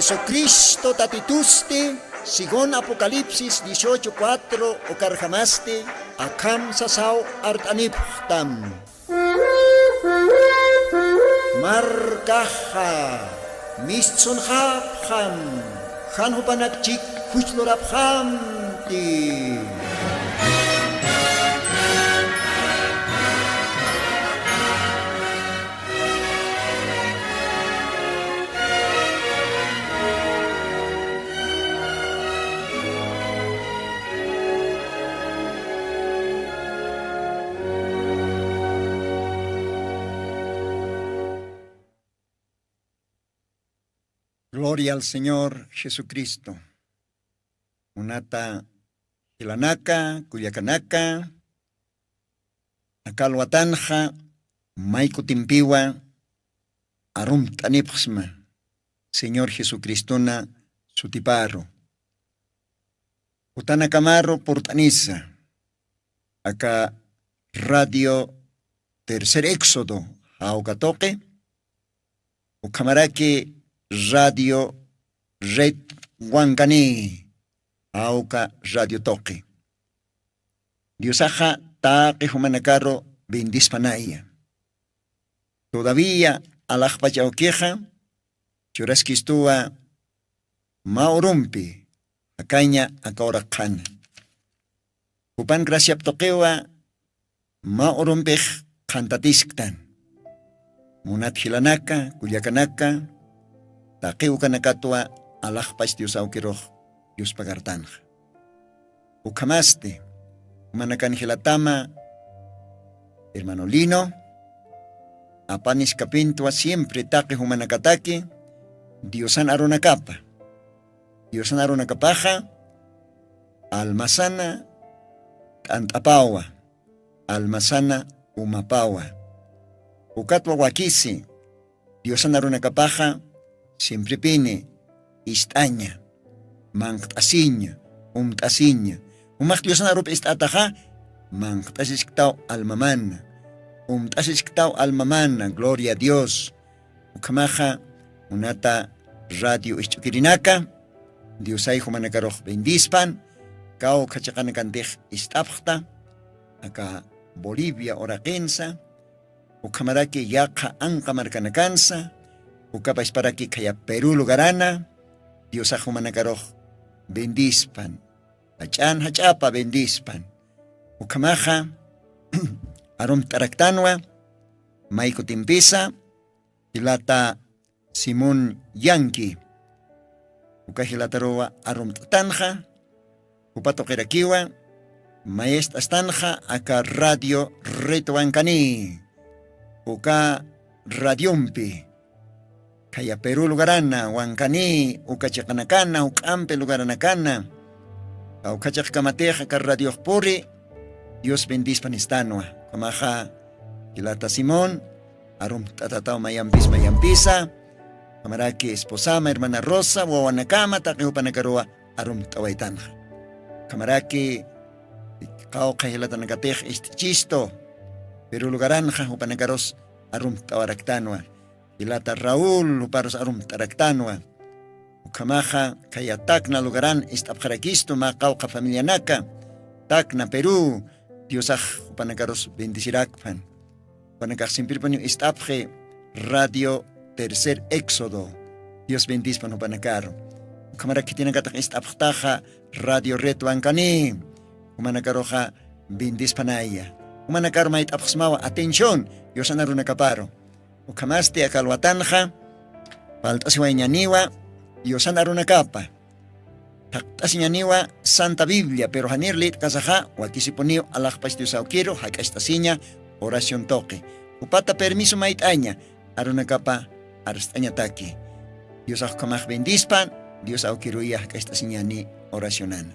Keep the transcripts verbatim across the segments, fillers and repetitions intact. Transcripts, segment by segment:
Jesucristo Tatitusti, según Apocalipsis dieciocho cuatro, ukarjamasti akham sasaw art'anipxtam. Markaxa mistsunxapxam, jan jupanak chik juchlurapxamti. Gloria al Señor Jesucristo. Munata jilanaka, kullakanaka, aka alwatanxa may kutimpiwa arumt'anipxsma Señor Jesucristona sutiparu. Jutanakamaru purt'anisa aka Radio Tercer Éxodo jawka tuqi, ukhamaraki Radio Red Wankani jawka radio tuqi. Diosaxa taqi jumanakaru bendispanaya. Todavía alaxpach awkixa churaskistuwa mä urumpi jakaña aka uraq qhana. Jupan graciap tuqiwa mä urumpix qhantatisktän. Munat jilanaka, kullakanaka, taqi ukanakatwa alaxpach Dios awkirux yuspagartanxa. Ukhamasti, jumanakan jilatama, hermano Lino, apaniskapintwa siempre taqi jumanakataki, Diosan arunakapa. Diosan arunakapaxa, almasana t'ant'apawa, almasana umapawa. Ukatwa wakisi, Diosan arunakapaxa, siemprepini ist'aña, manqt'asiña, umt'asiña. Jumax Diosan arup ist'ataxa, manqt'asisktaw almamana, umt'asisktaw almamana, gloria a Dios. Ukhamaxa, munata radio isch'ukirinaka, Diosay jumanakarux bendispan, kawkha chiqanakantix ist'apxta, aka Bolivia uraqinsa, ukhamaraki yaqha anqa markanakansa, ukapasparaki khaya Perú lugarana, Diosax jumanakarux bendispan, jach'an jach'apa bendispan. Ukhamaxa, arumt'araktanwa, may kutimpisa, jilata Simón Yanqui. Uka jilataruwa arumt'atanxa, jupa tuqirakiwa, mayest'astanxa aka Radio Red Wankani. Uka radiompi, khaya Perú lugarana, Wankani, uka chiqanakana, juk'ampi lugaranakana, kawkha chiqkamatix aka radiox puri, Dios bendispan istanwa. Ukhamaxa, jilata Simón, arumt'atataw mayampis mayampisa, ukhamaraki esposama, hermana Rosa, wawanakama, taqi jupanakaruwa arumt'awaytanxa. Ukhamaraki qawqha jilatanakatix ist'ichistu, Perú lugaranxa jupanakarus arumt'awaraktanwa. Jilata Raúl, juparus arumt'araktanwa. Ukhamaxa, khaya Tacna lugaran ist'apxarakistu, mä qawqha familianaka, Tacna, Perú, Diosax jupanakarus bendecirakpan. Jupanakax siemprepuniw ist'apxi Radio Tercer Éxodo. Dios bendispan jupanakaru. Ukhamaraki khitinakatix ist'apxtaxa Radio Red Wankani. Jumanakaruxa bendispanaya. Jumanakaru mayt'apxsmawa, atención, Diosan arunakaparu. Ukhamasti aka alwatanxa, falt'asiwayañaniwa Diosan arunakapa. Thaqt'asiñaniwa Santa Biblia, pero janir lït'kasaxa, wakisipuniw alaxpach Dios awkiru jak'acht'asiña oración tuqi. Jupata permiso mayt'aña, arunakapa arst'añataki. Diosax ukhamax bendispan, Dios awkiruya jak'acht'asiñani oracionana.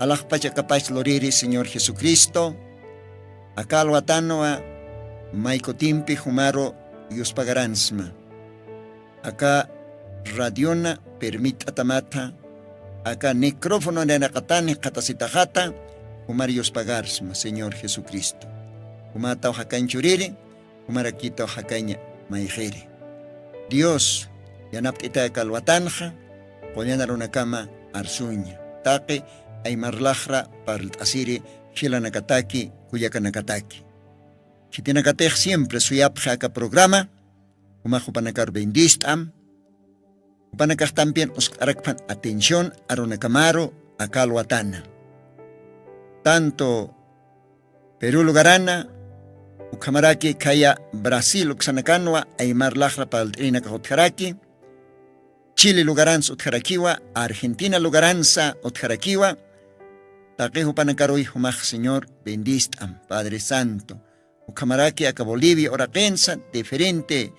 Alaxpach akapach luriri Señor Jesucristo, aka alwatanwa may kutimpi jumaru yuspagaransma. Aka radiona permitt'atamatha, aka micrófono niraqatani qhatasitaxata, jumar yuspagarsma Señor Jesucristo. Jumataw jakañ churiri, jumarakitaw jakañ mayxiri. Dios, Yanapt'itay aka alwatanxa qullan arunakama arsuña taqi aymarlaxra parlt'asiri jilanakataki kullakanakataki. Khitinakatix siempre suyapxi aka programa. Jumax jupanakaru bendist'am. Jupanakax también uskt'arakpan atención arunakamaru aka alwatana. Tanto Perú lugarana ukhamaraki khaya Brasil uksanakanwa aymarlaxra parlt'irinakax utjaraki. Chile lugaransa utjarakiwa, Argentina lugaransa utjarakiwa. Taqi jupanakaruy jumax Señor bendist'am Padre Santo. Ukhamaraki aka Bolivia uraqinsa diferente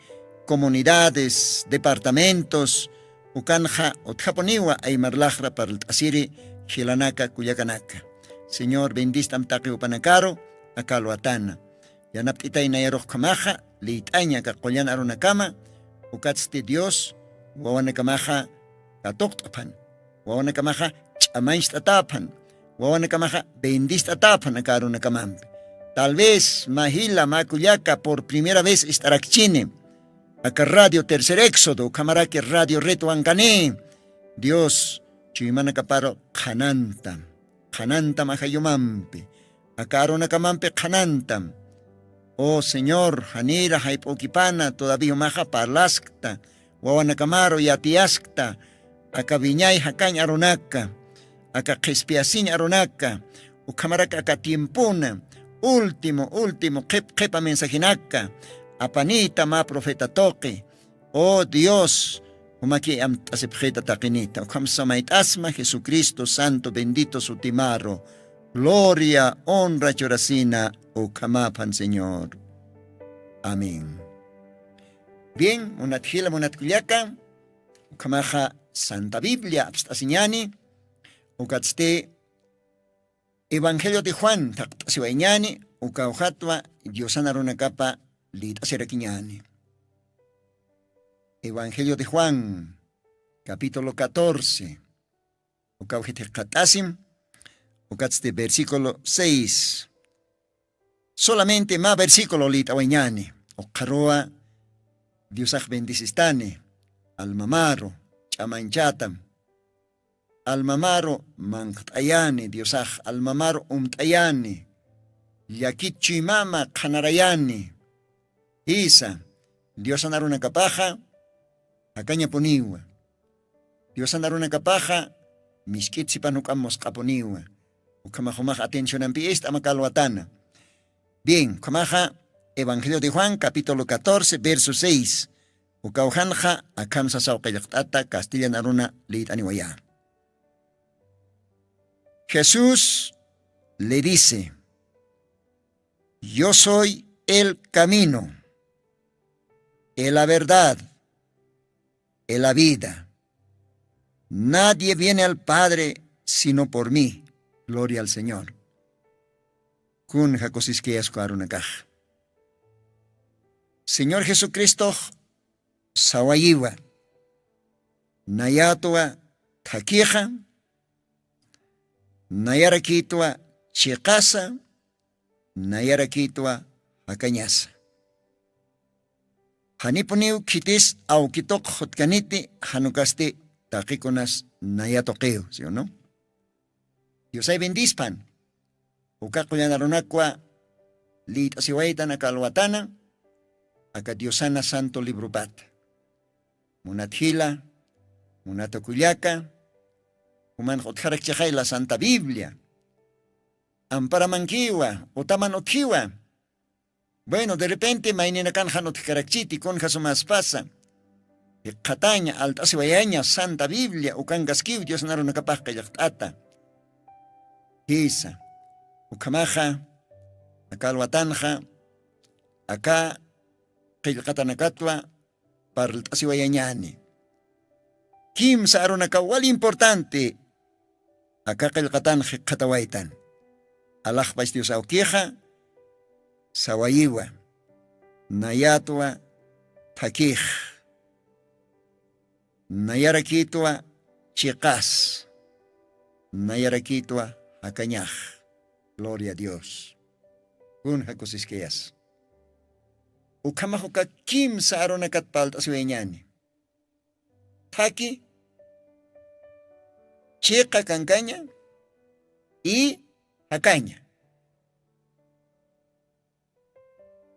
comunidades, departamentos ukanxa utjapuniwa aymarlaxra parlt'asiri jilanaka kullakanaka. Señor bendist'am taqi jupanakaru aka alwatana. Yanapt'itay nayarux ukhamaxa liyt'aña aka qullan arunakama. Ukatsti Dios wawanakamaxa katuqt'aphan, wawanakamaxa ch'amañcht'ataphan, wawanakamaxa bendist'ataphan aka arunakamampi. Tal vez mä jila mä kullaka por primera vez ist'arakchini aka radio Tercer Éxodo ukhamaraki radio Red Wankani. Dios chuymanakaparu qhanantam, qhanantam ajayumampi, aka arunakamampi qhanantam. Oh Señor, janira jayp'ukipana todavía jumaxa parlaskta wawanakamaru yatiyaskta aka wiñay jakañ arunaka, aka qhispiyasiñ arunaka, ukhamaraki aka tiempona último último qhip qhipa mensajenaka apanita mä profeta tuqi. Oh Dios, jumaki amt'asipxita taqinita ukham samayt'asma Jesucristo santo bendito sutimaru. Gloria honra churasina ukhamaphan Señor. Amén. Bien, munat jila munat kullaka, ukhamaxa Santa Biblia apst'asiñani. Ukatsti Evangelio de Juan thaqt'asiwayñani. Ukawxatwa Diosana runakapa lït'asirakiñani. Evangelio de Juan capítulo catorce. Ukawxit jikxat'asim. Ukatsti versículo seis. Solamente mä versículo lït'awayñani. Uqharuwa Diosax bendisistani. Almamaru ch'amañchatam. Almamaru manqt'ayani Diosax almamaru umt'ayani. Llakit chuymama qhanarayani. Jisa, Diosan arunakapaxa jakañapuniwa. Diosan arunakapaxa misk'it sipan juk'am musq'apuniwa. Ukhamax jumax atencionampi ist'ama kalwatana. Bien, ukhamaxa Evangelio de Juan capítulo catorce verso seis. Ukawjanxa akham sasaw qillqt'ata castellan aruna lït'aniwayä. Jesús le dice: "Yo soy el camino, y la verdad, y la vida. Nadie viene al Padre sino por mí". Gloria al Señor. Kunja kusiskayasku arunakax. Señor Jesucristox sawayiwa, nayatwa thakhixa, nayarakïtwa chiqasa, nayarakïtwa jakañasa. Janipuniw khitis awkituq jutkaniti, janukasti taqikunas nayatuqiw, ¿sí o no? Diosay bendispan. Uka qullan arunakwa lït'asiwaytan aka alwatana, aka Diosana santo libropata. Munat jila, munat kullaka, jumanx utjarakchixay la Santa Biblia. Amparamankiwa, utaman utjiwa. Bueno, de repente mayninakan jan utjkarakchiti, kunja sumaspasa. Jikxataña, alt'asiwayaña Santa Biblia, ukankaskiw Diosna runakapax qillqt'ata. Jisa, ukhamaxa, aka alwatanxa, aka qillqatanakatwa parlt'asiwayañäni. Kimsa arunakaw wali importante aka qillqatan jikxatawaytan. Alaxpach Dios awkixa sawayiwa, nayatwa thakix, nayarakïtwa chiqas, nayarakïtwa jakañax. Gloria a Dios. Kunja kusiskayas. Ukhamax uka kimsa arunakat parlt'asiwayñäni. thaki, chiqa kankaña y jakaña.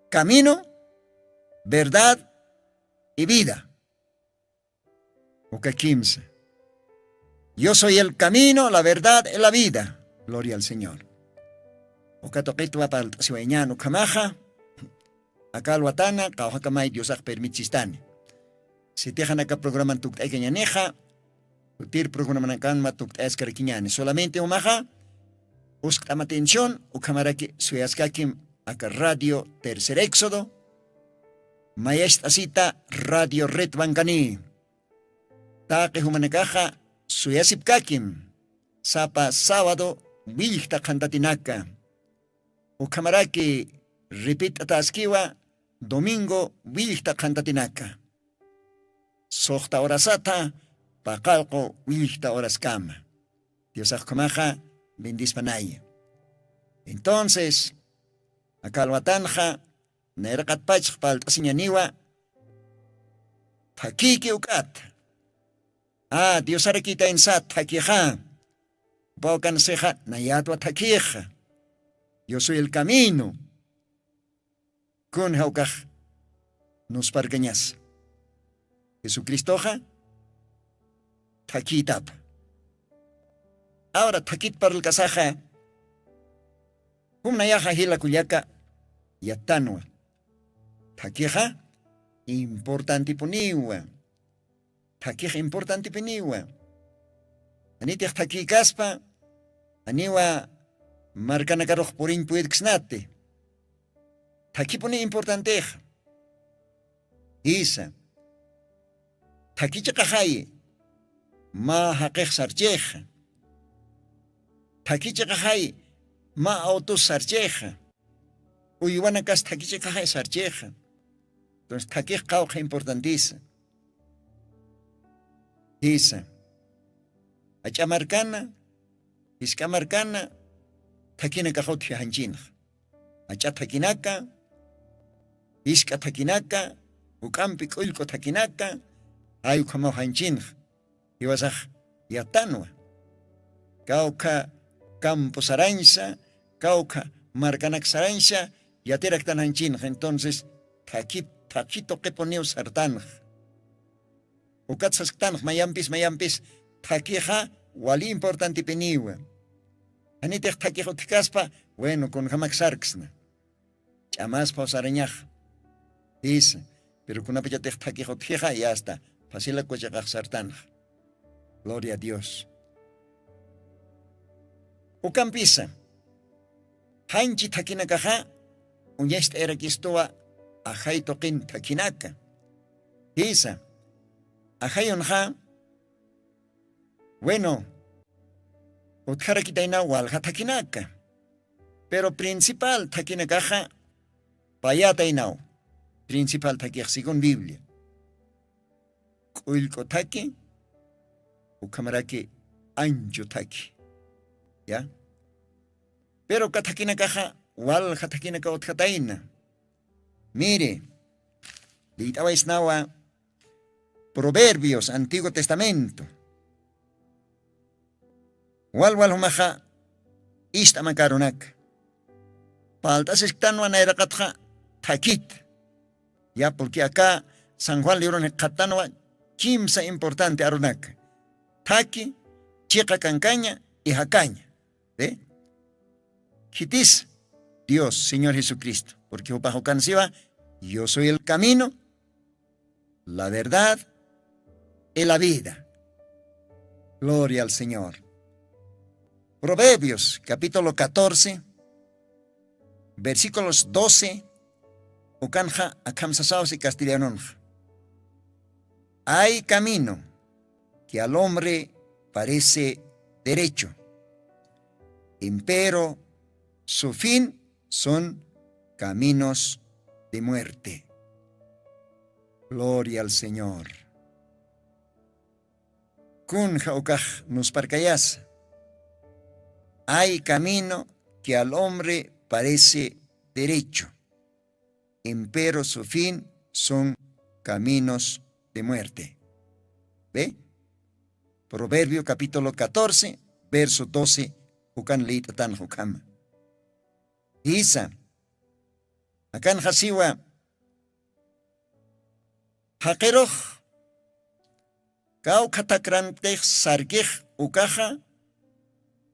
Camino, verdad y vida. Uka kimsa. Yo soy el camino, la verdad y la vida. Gloria al Señor. Uka tuqitwa parlt'asiwayñan ukhamaxa. Aka alwatana qawjakamay diosax permitchistani. Sitixan aka programan tukt'aykañanixa, utir programanakanma tukt'ayaskarakiñani solamente umaxa. Uskt'am atención ukhamaraki suyaskakim aka radio tercer éxodo, mayacht'asita radio redwankani. Taqi jumanakaxa suyasipkakim sapa sabado willkta qhantatinaka, ukhamaraki ripit'ataskiwa domingo willkta qhantatinaka, suxta horasatha paqallqu willkta horaskama. Diosaxkamaxa bendispanaya. Entonces aka alwatanxa nayraqatpachx palt'asiñaniwa. Thakiki ukat. A diosarakitaynsa thakixa. Pawkansixa nayatwa thakixa. Yo soy el camino. Kun jawkax nusparkañas? Jesucristoxa thakitapa. Awra thakit parlkasaxa jumnayaxa jila kullaka yattanwa. Thakixa importantipuniwa. Thakix importantipiniwa. Anitix thakikaspa aniwa markanakarux puriñ puyirksnati. Thakipuni importantix. Jisa. Thakichiqaxayi ma jaqix sarchixa. Thakichiqaxayi ma awtus sarchixa. Uywanakas thakichiqaxay sarchixa. Entonces thakix qawqha importantisa. Jisa. Ach'a markana, jisk'a markana thakinakaxawt jijanchinax. Ach'a thakinaka, jisk'a thakinaka, juk'ampi k'ullk'u thakinaka, jay ukhamaw janchinax. Jiwasax yattanwa. Kawkha kampu sarañsa, kawkha markanak sarañsa yatiraktan janchinx. Entonces thakit thakituqipuniw sartanx. Ukat sasktanx mayampis mayampis thakixa wali importantipiniwa. Janitix thakix utjkaspa, bueno kunjamak sarksna. Ch'amaspaw sarañax. Jisa. Pero kunapachatix thakix utjixa yasta, facilak kuchaqax sartanxa. Gloria a dios. Ukampisa janchi thakinakaxa uñacht'ayarakistuwa. Ajay tuqin thakinaka. Jisa. Ajayunxa bueno, utjarakitaynaw walja thakinaka. Pero principal thakinakaxa payataynaw. Principal thakix según biblia, k'ullk'u thaki ukhamaraki anchu thaki. Ya. Pero uka thakinakaxa walja thakinaka utjatayna. Miri, liyt'awaysnawa proverbios antiguo testamento. Wal wal jumaxa ist'amakarunaka palt'asisktanwa nayraqatxa thakita. Ya purki aka san juan librun jikxattanwa kimsa importante arunaka. Thaki, chiqa kankaña, ijakaña. Ve, khitis dios señor jesucristo purki jupax ukansiwa. Yo soy el camino, la verdad y la vida. Gloria al señor. Proverbios capítulo catorce, versículos doce. Ukanxa akhamsasawsi castellanunxa. Hay camino que al hombre parece derecho, empero su fin son caminos de muerte. Gloria al señor. Kunja ukax nusparkayasa. Hay camino que al hombre parece derecho, empero su fin son caminos de muerte. Ve, proverbio capítulo catorce, verso doce, ukan lït'atanxa ukhama. Jisa, akanxa siwa, jaqirux kawkha thakrantix sarkix ukaxa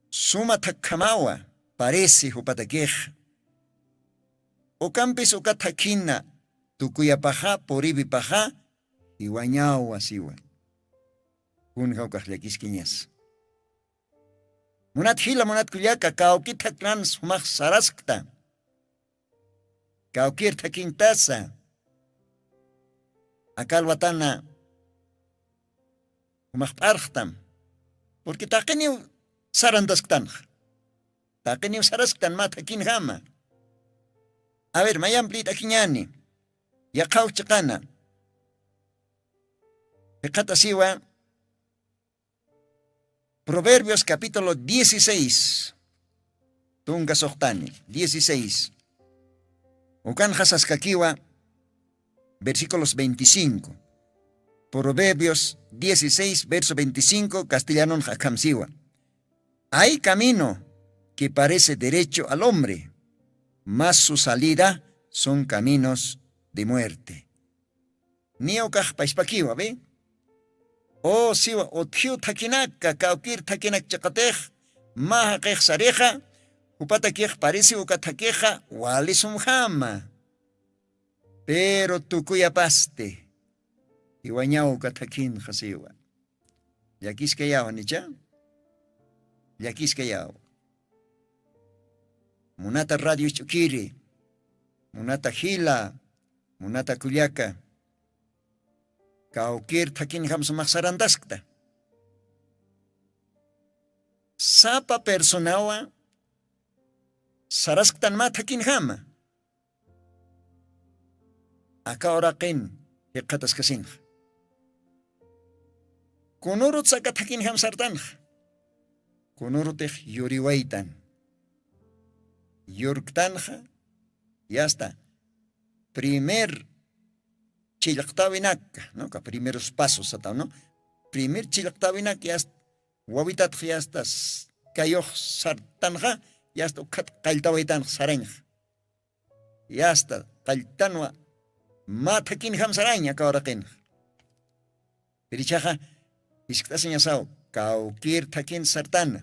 suma thakkhamawa, parisi jupatakix. Ukampis uka thakhina tukuyapaxa puriwipaxa jiwañawa siwa. Kunja ukax llakiskiñas? Munat jila munat kullaka kawki thaknan sumax saraskta. Kawkir thakinktasa akalwatana jumax p'arxtam. Purki taqiniw sarantasktanxa. Taqiniw sarasktan mä thakinjama. A ver mayamplït'akiñani. Yaqhaw chiqana. Jiqat'asiwa proverbios capítulo dieciséis. Tunka suxtani dieciséis. Ukanxa saskakiwa versículos veinticinco. Proverbios dieciséis verso veinticinco castellanonxa akhamsiwa. Hay camino que parece derecho al hombre, mas su salida son caminos de muerte. Niya ukax pachpakiwa ve. O siwa utjiw thakinaka kawkir thakinak chiqatix mä jaqix sarixa jupatakix parisiw uka thakixa walisumjama. Pero tukuyapasti jiwañaw uka thakinxa siwa. Llakiskayaw nicha? Llakiskayaw. Munata radio isch'ukiri, munata jila, munata kullaka, kawkir thakinjam sumax sarantaskta. Sapa personawa sarasktan mä thakinjama. Aka uraqin jikxataskasinxa. Kunurut saka thakinjam sartanxa? Kunurutix yuriwaytan. Yurktanxa yasta primer chillqtawinaka no ka primeros pasos sataw no. Primer chillqtawinaka yasta wawitatxa yasta kayux sartanxa yasta ukhat qalltawaytanxa sarañxa. Yasta qalltanwa mä thakinjam saraña kawraqinxa. Pirichaxa jiskt'asiñasaw kawkir thakin sartana.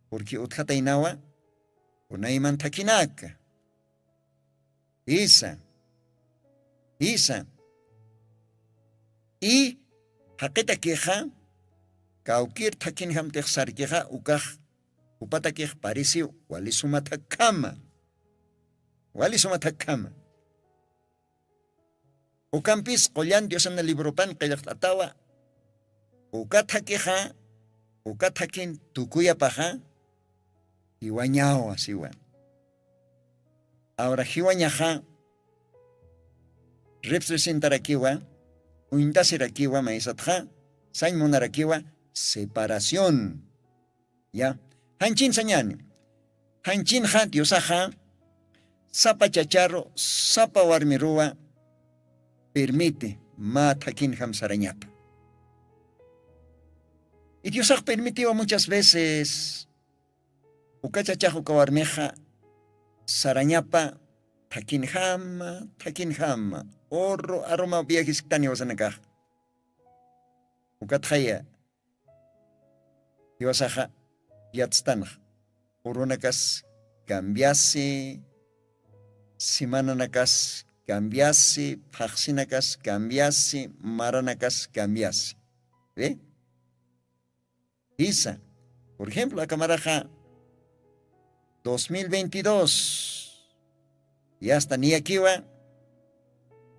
Purki utjataynawa kunayman thakinaka. Jisa. Jisa. I jaqitakixa kawkir thakinjamtix sarkixa ukax jupatakix parisiw walisuma thakkhama. Walisuma thakkhama. Ukampis qullan diosana libropan qillqt'atawa. Uka thakixa uka thakin tukuyapaxa jiwañawa siwa. Awra jiwañaxa representarakiwa uñtasirakiwa maysatxa sañ munarakiwa separación. Ya. Janchin sañani. Janchinxa diosaxa sapa chacharu sapa warmiruwa permiti mä thakinjam sarañapa. Y diosax permitiwa muchas veces uka chachax uka warmixa sarañapa thakinjama thakinjama uru aruma viajisktani wasanakax. Ukatxaya jiwasaxa yatstanxa urunakas cambiasi semananakas cambiasi phaxsinakas cambiasi maranakas cambiasi. Ve. Jisa. Por ejemplo akamaraxa dos mil veintidós yasta niyakiwa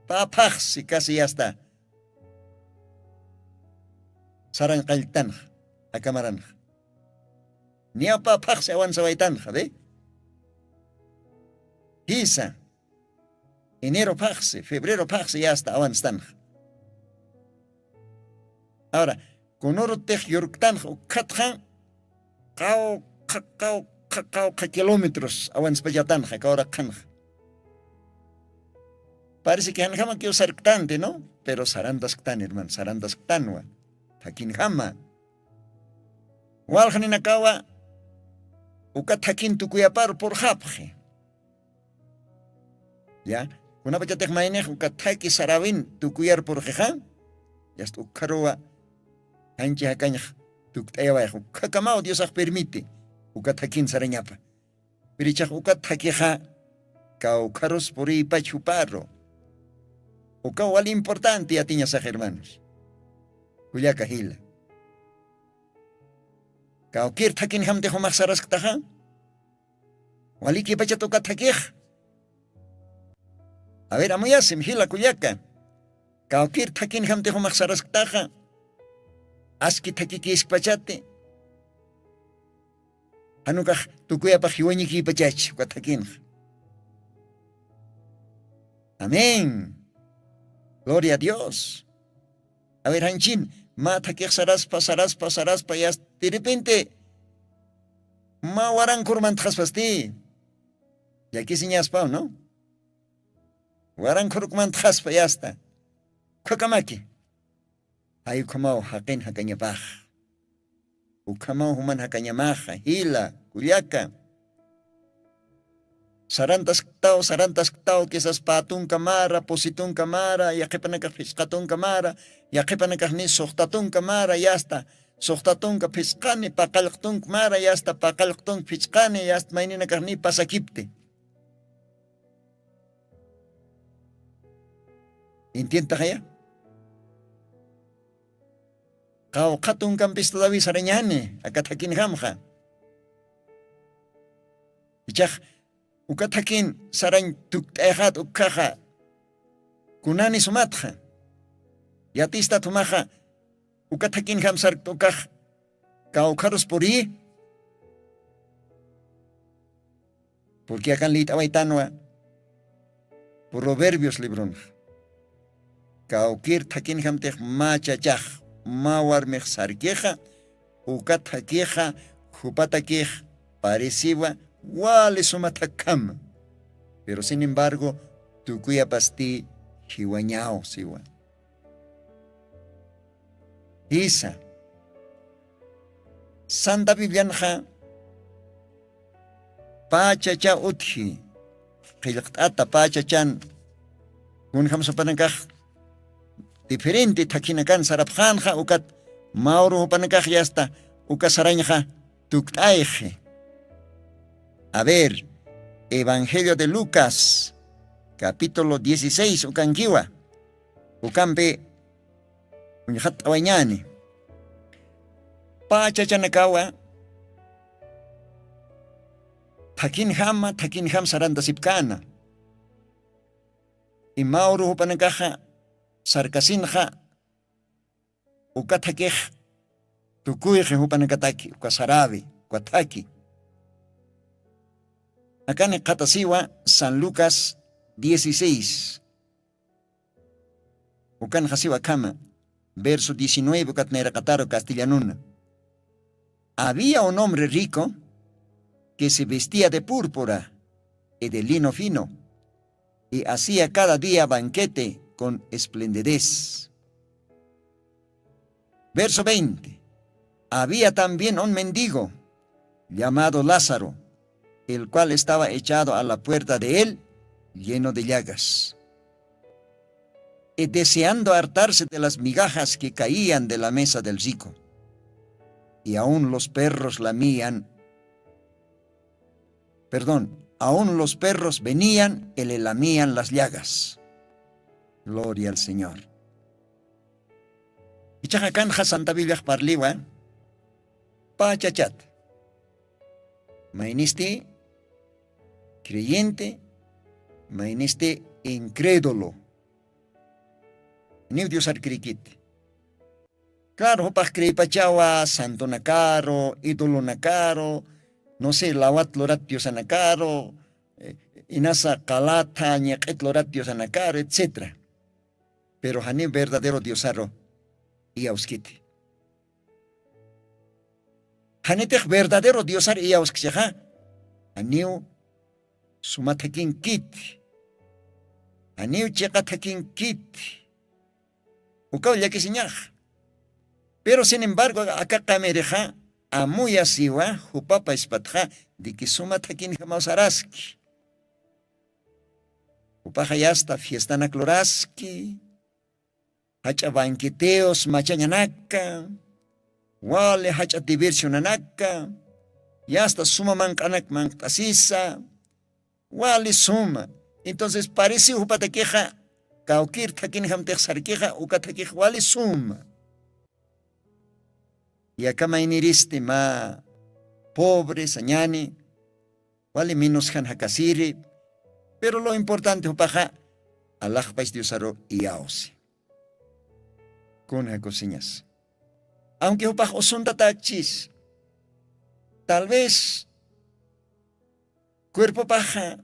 pä phaxsi kasi yasta sarañ qalltanxa akamaranxa. Niya pä phaxsi awansawaytanxa ve. Jisa. Enero phaxsi febrero phaxsi yasta awanstanxa. Awra kunurutix yurktanxa ukkhatxa qawqha qawqha qawqha kilómetros awanspachatanxa kawraqhanxa. Parece que janjama kiw sarktanti no, pero sarantasktan hermano sarantasktanwa. Thakinjama walxninakawa uka thakin tukuyaparu purxapxi. Ya, kunapachatix maynix uka thaki sarawin tukuyar purxixa yasta ukkharuwa janchi jakañx tukt'ayawayx ukkhakamaw diosax permiti uka thakin sarañapa. Pirichax uka thakixa kawkharus puriypach juparu. Ukaw wali importanti yatiñasax hermanus. Kullaka jila, kawkir thakinjamtix jumax sarasktaxa walikipachat uka thakix. Aver amuyasim jila kullaka, kawkir thakinjamtix jumax sarasktaxa aski thakikiskpachati. Janukax tukuyapax jiwañikipachach uka thakinxa. Amén. Gloria a dios. Aver janchin mä thakix saraspa saraspa saraspa yasta de repente mä warankhurmantxaspasti. Llakisiñaspaw no? Warankhurukmantxaspa yasta. Ukhakamaki. Jay ukhamaw jaqin jakañapax. Ukhamaw juman jakañamaxa jila kullaka. Sarantasktaw sarantasktaw kisas pätunka mara pusitunka mara yaqhipanakax phisqatunka mara yaqhipanakaxni suxtatunka mara yasta suxtatunka phisqani paqallqtunka mara yasta paqallqtunka phisqani yasta mayninakaxni pasakipti. Intintaxaya qawqha tunkampistu dawi sarañani aka thakinjamxa. Ichax uka thakin sarañ tukt'ayxat ukkhaxa kunani sumatxa. Yatistat jumaxa uka thakinjam sarkt ukax kawkharus puriyi. Purki akan liyt'awaytanwa proverbios libronxa kawkir thakinjamtix mä chachax mä warmix sarkixa uka thakixa jupatakix parisiwa wali suma thakkhama. Pero sin embargo tukuyapasti jiwañaw siwa. Jisa santa biblianxa pä chacha utji qillqt'ata pä chachan kunjamsupanakax diferente thakhinakan sarapxänxa ukat mawrujupanakax yasta uka sarañxa tukt'ayxi. A ver, evangelio de lucas capítulo dieciséis ukankiwa ukampi uñxatt'awañani. Pä chachanakawa thakhinjama thakhinjam sarantasipkäna. Imaw ruxupanakaxa sarkasinxa uka thakix tukuyxi jupanakataki uka sarawi uka thaki. Akani qhatasiwa san lucas dieciséis ukan jasiwa akhama verso diecinueve ukat nayraqataru castellanuna. Había un hombre rico que se vestía de púrpura y de lino fino y hacía cada día banquete con esplendidez. Verso veinte. Había también un mendigo llamado lázaro, el cual estaba echado a la puerta de él lleno de llagas y deseando hartarse de las migajas que caían de la mesa del rico. Y aun los perros lamían, perdón, aun los perros venían y le lamían las llagas. Gloria al señor. Ichaxa kanxa santa bibliax parliwa pachachat maynisti creyente maynisti incrédulo. Niw diosar crikiti claro jupax creypachawa santonakaru idolonakaru no se lawat lurat diosanakaru inasa qalatha ñiq'it lurat diosanakaru etcétera. Pero janiw verdadero diosaru iyawskiti. Janitix verdadero diosar iyawskchixa janiw sumathakinkiti. Janiw chiqa thakinkiti. Ukaw llakisiñax. Pero sin embargo aka qamirixa amuyasiwa jupapa ispatxa, diki suma thakinjamaw saraski. Jupaxa yasta fiestanak luraski, jach'a banqueteos machañanaka, wali jach'a diversionanaka, yasta suma manq'anak manq't'asisa, wali suma. Entonces parisi jupatakixa kawkir thakinjamtix sarkixa uka thakix wali suma. Yakamayniristi mä pobre sañani, wali minusjan jakasiri. Pero lo importante jupaxa alaxpach diosaru iyawsi. Kun jakusiñas, aunque jupax usuntatakchis, tal vez cuerpopaxa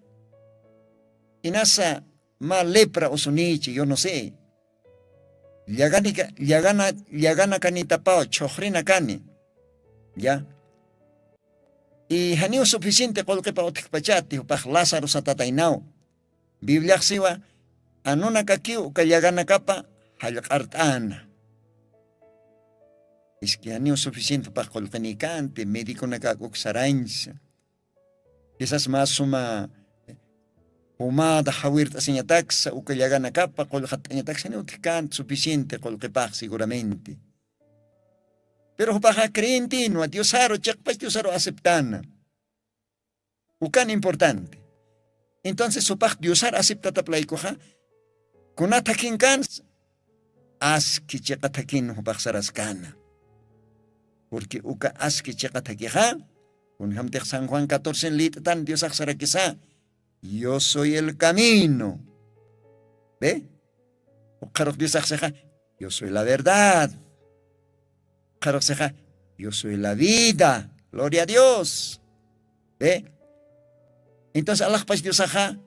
inasa mä lepra usunichi yo no sé. Llaganika llagana llagana kanitapaw chhuxrina kani. Ya. Y janiw suficiente qullqipa utkhpachati jupax lazaru satataynaw. Bibliaxsiwa anunakakiw uka llaganakapa jallq'art'ana. Iski janiw suficiente jupax qullqinikanti mediconakak uksarañsa. Kisas mä suma pumada jawirt'asiñataksa uka llaganakapa qullqatt'añataksa ni utjkänti suficiente qullqipax seguramente. Pero jupaxa creyentinwa diosaru chiqpach diosaru aceptana. Ukan importante. Entonces jupax diosar aceptataplaykuxa kuna thakinkansa aski chiqa thakin jupax saraskana. Purqui uka aski chiqa thakixa kunjamtix san juan catorcen lït'tan diosax sarakisa, yo soy el camino. Be? Uqharux diosaxsixa, yo soy la verdad. Uqharux sixa, yo soy la vida. Gloria a dios. Be? Entonces alaxpach diosaxa,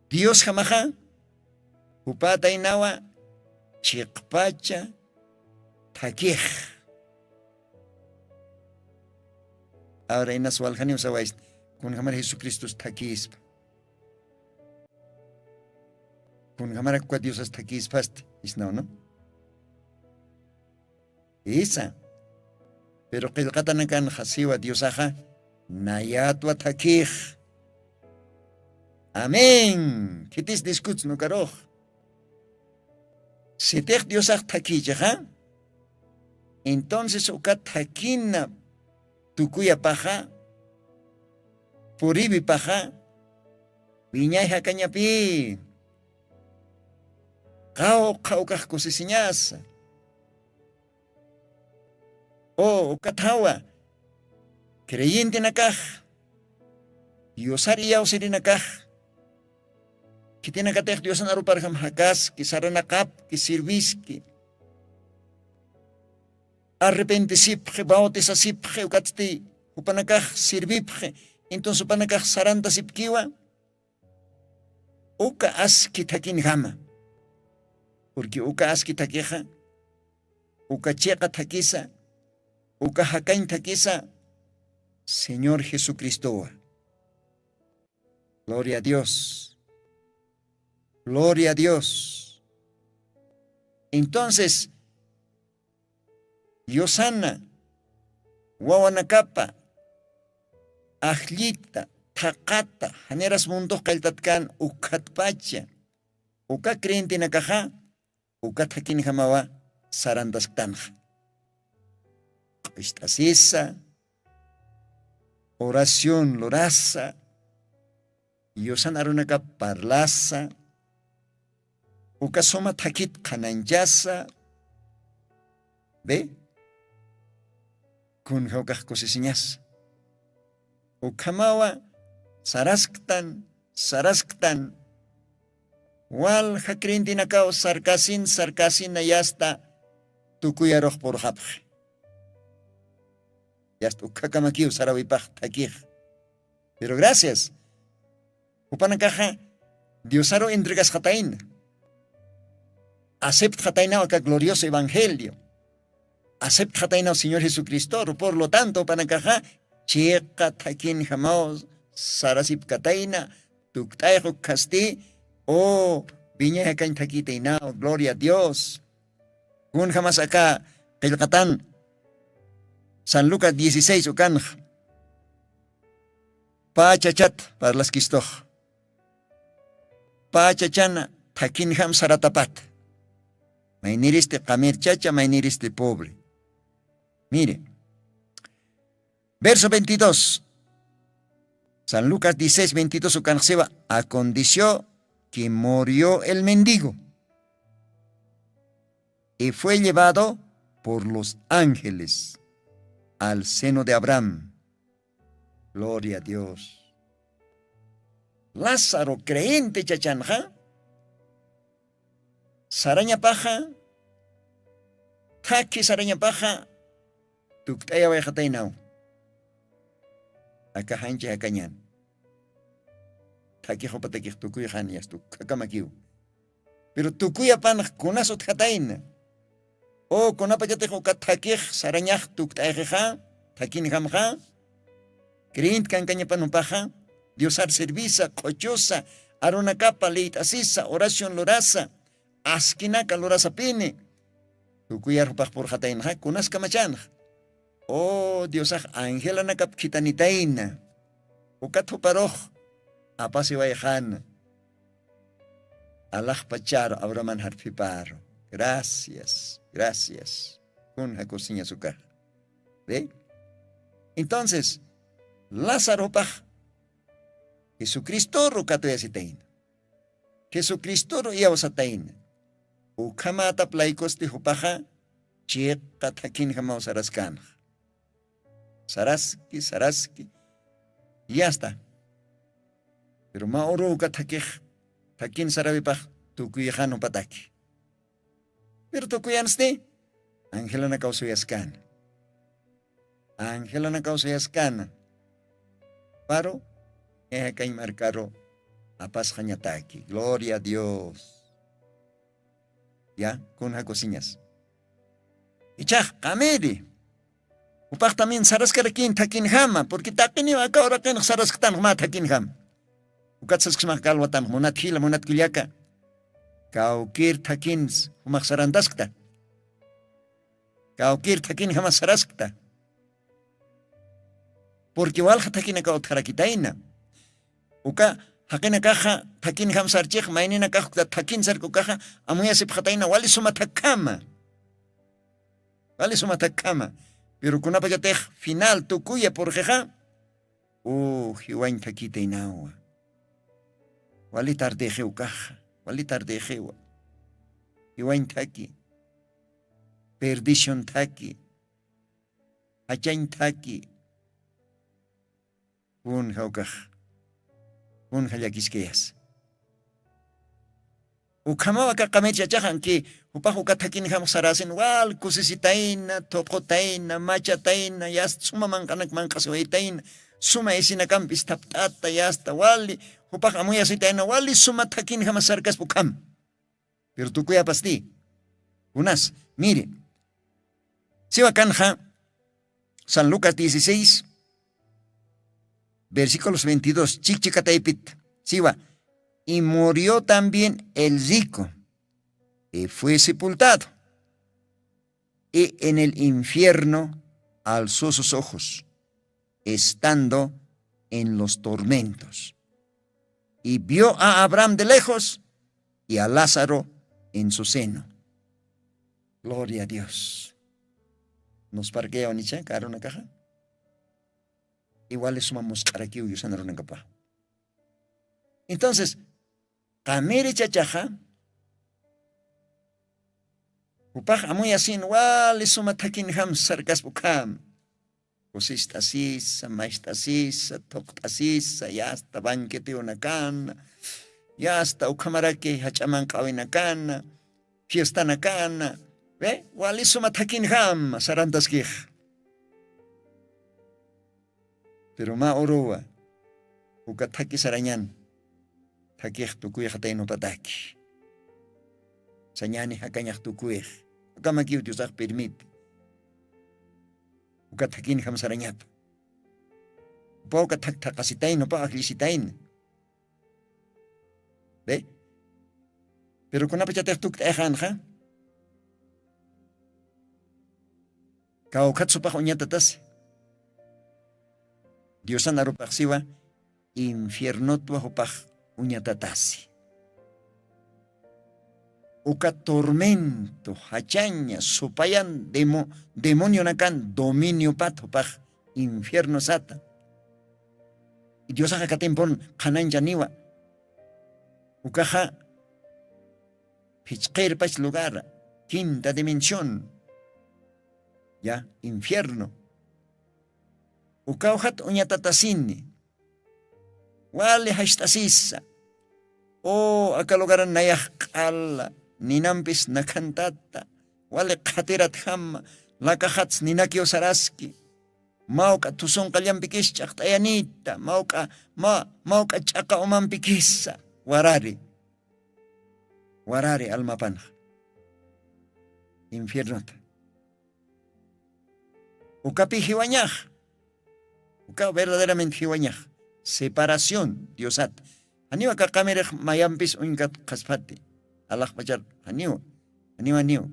diosjamaxa jupataynawa chiqpacha thakix. Ahora inas waljaniw sawaysta, kunjamar jesucristos thakispa? Kunjamarak uka diosas thakispasti isnaw no? Isa. Pero qillqatanakanxa siwa diosaxa nayatwa thakix. Amén khitis diskutsnukarux. Sitix diosax thakïchixa entonces uka thakina tukuyapaxa puriwipaxa wiñay jakañapï. Qawqha ukax kusisiñasa. O ukathawa creyentenakax diosar iyawsirinakax khitinakatix diosan aruparjam jakaski saranaqapki sirviski arrepentisipxi bautisasipxi ukatsti jupanakax sirvipxi. Entonces jupanakax sarantasipkiwa uka aski thakinjama. Purqui uka aski thakixa uka chiqa thakisa uka jakañ thakisa señor jesucristowa. Gloria a dios. Gloria a dios. Entonces yusana wawanakapa ajllita thaqata janiras muntox qalltatkan ukkhatpacha uka creyentenakaxa uka thakinjamawa sarantasktanxa. Q'ucht'asisa oración lurasa yusan arunakap parlasa uka suma thakhit qhanañchasa be kunja ukax kusisiñasa. Ukhamawa sarasktan sarasktan walja creyentenakaw sarkasin sarkasina yasta tukuyarux purxapxi. Yasta ukhakamakiw sarawipax thakix. Pero gracias jupanakaxa diosaru entregasxatayna aceptxataynaw aka glorioso evangelio aceptxataynaw señor jesucristoru por lo tanto jupanakaxa chiqa thakinjamaw sarasipkatayna tukt'ayxukkhasti O viñaja kañ thakitaynaw gloria a dios. Kun jamas aka qillqatan san lucas dieciséis ukanx pä chachat parlaskistux. Pä chachana thakin jam saratapat. Mayniristi qamir chacha mayniristi pobre. Mire, verso veintidós. San lucas dieciséis veintidós ukanxsiwa acondicio que murió el mendigo y fue llevado por los ángeles al seno de abraham. Gloria a dios. Lázaro creyente chachanxa sarañapaxa thakhi sarañapaxa tukt'ayawayxataynaw. Aka janchi jakañan thakixupatakix tukuyxan yasta ukhakamakiw. Pero tukuyapanx kunas utjatayna o kunapachatix uka thakix sarañax tukt'ayxixa thakinjamxa creyent kankañapan jupaxa diosar servisa q'uchusa arunakapa liyt'asisa oración lurasa askinaka lurasapini tukuyar jupax purxataynaxa kunas kamachanxa. O diosax angelanakap khitanitayna ukat juparux apasiwayxana. Alaxpacharu abraman jarphiparu. Gracias gracias. Kun jakusiñas ukaxa. Ve entonces lázaro jupax jesucristoru katuyasitayna. Jesucristoru iyawsatayna. Ukhamätap laykusti jupaxa chiqa thakhinjamaw saraskänxa. Saraski saraski yasta. Pero mä uruw uka thakix thakhin sarawipax tukuyxan jupataki. Pero tukuyansti angelanakaw suyaskäna. Angelanakaw suyaskäna. Paru ejakañ markaru apasxañataki gloria a dios. Ya kun jakusiñas. Ichax qamiri jupax también saraskarakin thakinjama purqui taqiniw aka uraqinx sarasktanx mä thakinjama. Ukat sasksmax kalwatanx munat jila munat kullaka. Kawkir thakins jumax sarantaskta. Kawkir thakinjamas saraskta. Purqui walja thakinakaw utjarakitayna. Uka jaqinakaxa thakinjam sarchix mayninakax ukta thakin sarka ukaxa amuyasipxatayna wali suma thakkama. Wali suma thakkama. Piru kunapachatix final tukuya purqixa u jiwañ thakitaynawa. Wali tardexiw kaxa wali tardexiwa. Jiwañ thaki perdición thaki jachañ thaki. Kun jawkax kun jallakiskayas. Ukhamawa kaqamir chachaxan ki jupax uka thakinjamax sarasin wal kusisitayna thuqutayna machatayna yasta suma manq'anak manq'asiwaytayna suma isinakampis thapt'ata yasta wali jupax amuyasitayna wali suma thakinjamax sarkaspa ukham. Piru tukuyapasti kunas miri siwa kanxa san lucas dieciséis versículos veintidós chikchikataypit siwa. Y murió también el rico y fue sepultado y en el infierno alzó sus ojos estando en los tormentos y vio a abraham de lejos y a lázaro en su seno. Gloria a dios. Nos parqueawan icha karunakaxa igual suma musq'arakiw yusanarunakapa. Entonces qamiri chachaxa jupax amuyasin wali suma thakinjam sarkaspa ukham kusist'asisa macht'asisa thuqt'asisa yasta banquetewunakana yasta ukhamaraki jach'aman q'awinakana fiestanakana wali suma thakinjama sarantaskix. Piru mä uruwa uka thaki sarañan thakix tukuyxataynupataki sañani jakañax tukuyx. Akamakiw diosax pirmiti uka thakinjam sarañapa. Upa uka thak thaqasitayna upa ajllisitayna. Be Pero kunapachatix tukt'ayaxanxa kawkhat supax uñatatasi. Diosan arupaxsiwa infiernotwa jupax uñatatasi. Uka tormento jachaña supayan demonionakan dominiopat jupax infierno sata. Diosaxa katimpun qhanañchaniwa. Ukaxa phichqirpach lugara quinta dimension ya infierno. Ukawjat uñatatasini wali jacht'asisa. O aka lugaran nayax q'ala ninampis nakhantata wali qhatiratjama lakaxats ninakiw saraski. Mawk'a thusunqallampikis ch'aqt'ayanita mawk'a mawk'a ch'aqa umampikisa warari. Warari almapanxa infiernota. Ukapi jiwañax ukaw verdaderamente jiwañax separación diosata. Janiwa kaqamirix mayampis uñkat qhaspati alaxpachar janiwa janiwa niwa.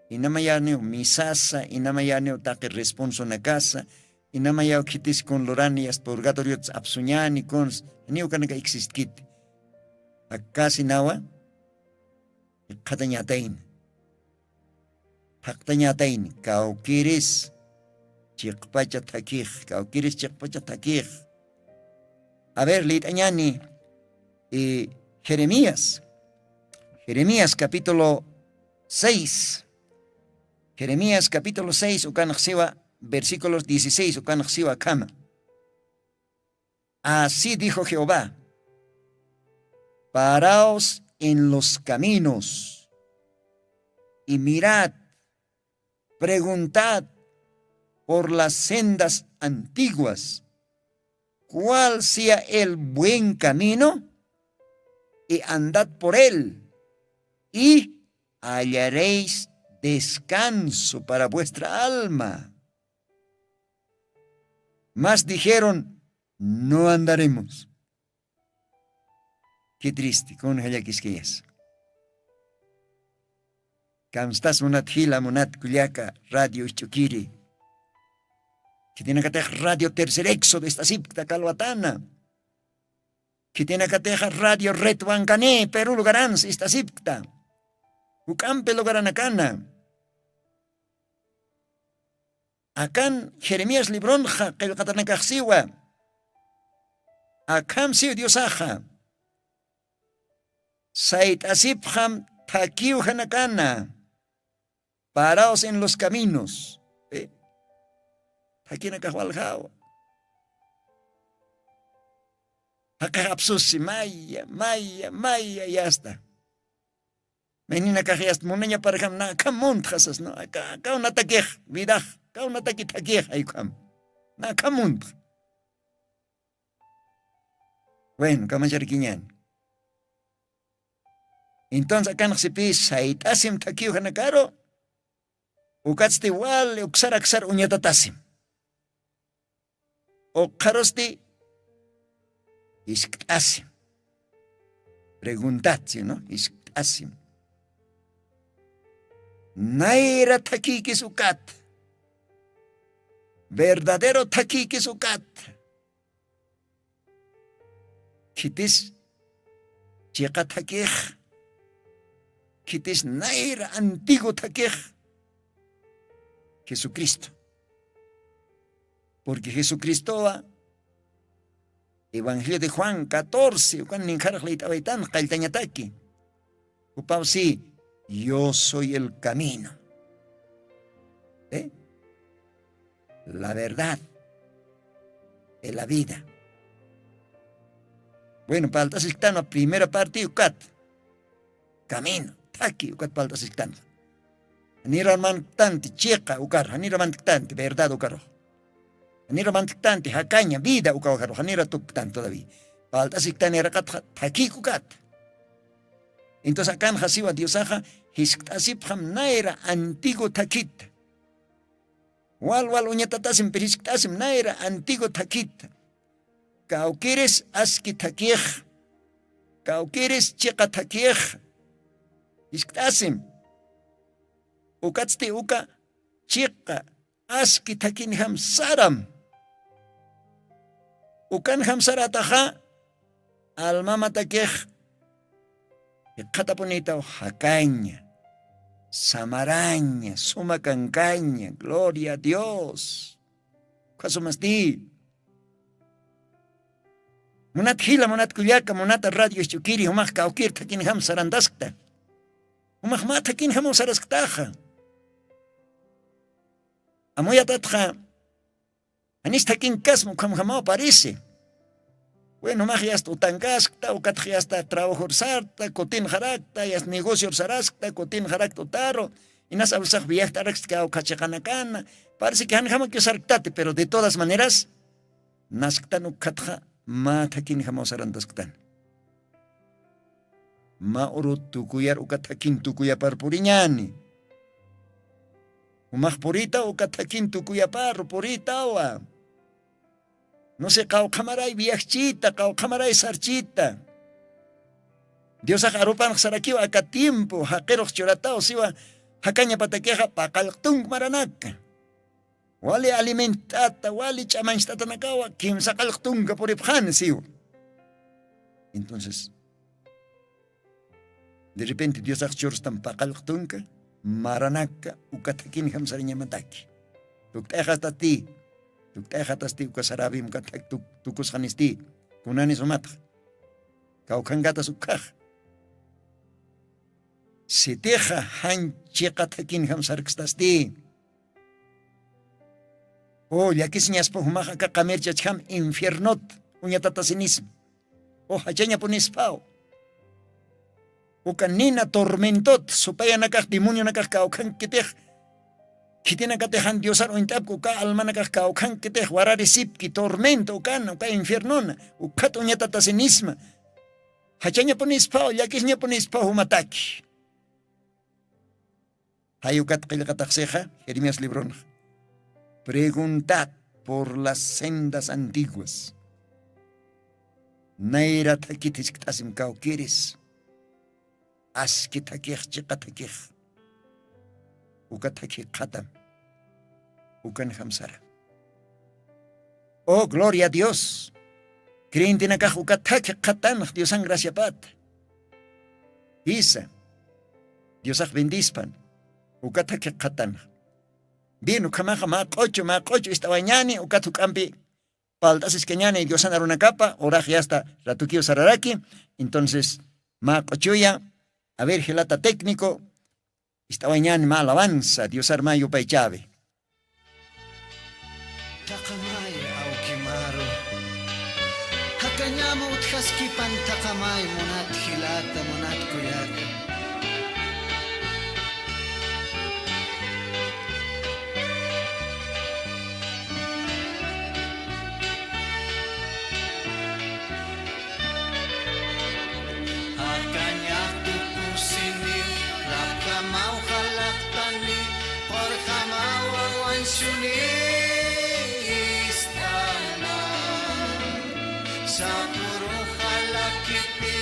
Inamayaniw misasa inamayaniw taqi responsunakasa inamayaw khitis kun lurani yasta purgatoriotas apsuñani kuns janiw kanaka existkiti. Akasinawa iqhatañatayna thaqtañatayni kawkiris chiqpacha thakix kawkiris chiqpacha thakix. A ver lït'añani jeremías jeremías capítulo seis jeremías capítulo seis ukanxsiwa versículos dieciséis ukanxsiwa akhama. Así dijo jehová, paraos en los caminos y mirad, preguntad por las sendas antiguas cuál sea el buen camino y andad por él y hallaréis descanso para vuestra alma. Mas dijeron no andaremos. Qué triste kun jallakiskayas. Kamstas munat jila munat kullaka radio isch'ukiri. Khitinakatix radio tercer éxodo ist'asipkta kalwatana. Khitinakatixa radio redwankani peru lugarans ist'asipkta juk'ampi lugaranakana. Akan jeremías libronxa qillqatanakaxsiwa. Akham siw diosaxa sayt'asipxam thakiw janakana. Paraos en los caminos. Thakinakax waljawa. Jaqix apsusi maya maya maya yasta. Mayninakax yasta munañaparjam nakham muntxa sasna. Akaw natakix vidax akaw nataki thakix jaykham nakham muntxa. Bueno kamacharkiñani. Entonces akanxsipï sayt'asim thakhiw janakaru. Ukatsti wali uksar aksar uñatatasim. Ukxarusti jiskt'asim. Preguntatsi no jiskt'asim. Nayra thakhïkis ukat verdadero thakhïkis ukat. Khitis chiqa thakix khitis nayra antigu thakix jesucristo. Purqui jesucristowa evangelio de juan catorce ukan ninkharax layt'awaytan qalltañataki. Jupaw si yo soy el camino, la verdad, la vida. Bueno palt'asisktanwa primera parti ukat camino thaki ukat palt'asisktanwa. Janiraw mantktanti chiqa ukar janiraw mantktanti verdad ukarux. Janiraw mantktanti jakaña vida ukawakarux janiraw tuktan todavía. Palt'asiktaniraqatxa thakik ukat. Entonces akanxa siwa diosaxa jiskt'asipxam nayra antigu thakhita. Wal wal uñatatasim piriskt'asim nayra antigu thakhita. Kawkiris aski thakix kawkiris chiqa thakix. Jiskt'asim. Ukatsti uka chiqa aski thakinjam saram. Ukanjam sarataxa almamatakix jikxatapunitaw jakaña, samaraña, suma kankaña. Gloria a Dios. Ukasumasti munat jila, munat kullaka, munata radio isch'ukiri jumax kawkir thakinjam sarantaskta. Jumax mä thakinjamaw sarasktaxa. Amuyatatxa janis thakinkasma ukhamjamaw parisi. Bueno, jumax yasta utankaskta ukatxa yasta trabajur sarta kutinxarakta yasta negocior saraskta kutinxarakta utaru. Inas awisax viajt'arakstka ukhachiqanakana. Parisi kijanjamakiw sarktati pero de todas maneras nasktan ukkhatxa mä thakinjamaw sarantasktan. Mä urut tukuyar uka thakin tukuyapar puriñani. Umax puritaw uka thakin tukuyaparu puritawa. Nusi qawqhamaray viajchita qawqhamaray sarchita. Diosax arupanxsarakiw aka tiempo jaqirux churataw siwa jakañapatakixa paqallqtunk maranaka. Wali alimentt'ata wali ch'amancht'atanakawa kimsa qallqtunka puripxani siwa. Entonces derrepente diosax churustam paqallqtunka maranaka uka thakinjam sarañamataki. Tukt'ayxatasti tukt'ayxatasti uka sarabim uka thak tukusxanisti kunanis umatxa kawkhankatas ukkhaxa. Sitixa janchiqa thakinjam sarkstasti. O llakisiñaspa jumax aka qamirchachjam infiernot uñatatasinisma. O jachañapunispaw uka nina tormentot supayanakax demonionakax kawkhankitix. Khitinakatixan diosar uñt'apki uka almanakax kawkhankitix wararisipki tormento ukana uka infiernona ukhat uñatatasinisma. Jachañapunispaw llakisñapunispaw jumataki. Jayukat qillqataxsixa jeremías libronxa preguntad por las sendas antiguas. Nayra thakit jiskt'asim kawkiris. Aski thakix chiqa thakix uka thakhi qhatam. Ukan jamsara. Oh gloria a dios. Creyentenakax uka thakhi qhatanx diosan graciapata. Jisa. Diosax bendispan uka thakhi qhatanx. Bien ukhamaxa mä q'ochu mä q'ochu ist'awañani uka thuk'ampi. Palt'asiskañani diosan arunakapa urax yasta ratukiw sararaki. Entonces mä q'ochuya. A ver jilata técnico. Ist'awañani mä alabanza diosar mä yupaychawi. Taqamay awkimaru. Jakañama utjaskipan taqamay munat jilata munat kullaka. Jakañaqtu kusini lapkamaw jalaqtani. Qurjamaw awansuni ist'ana. Sapuru jalakipi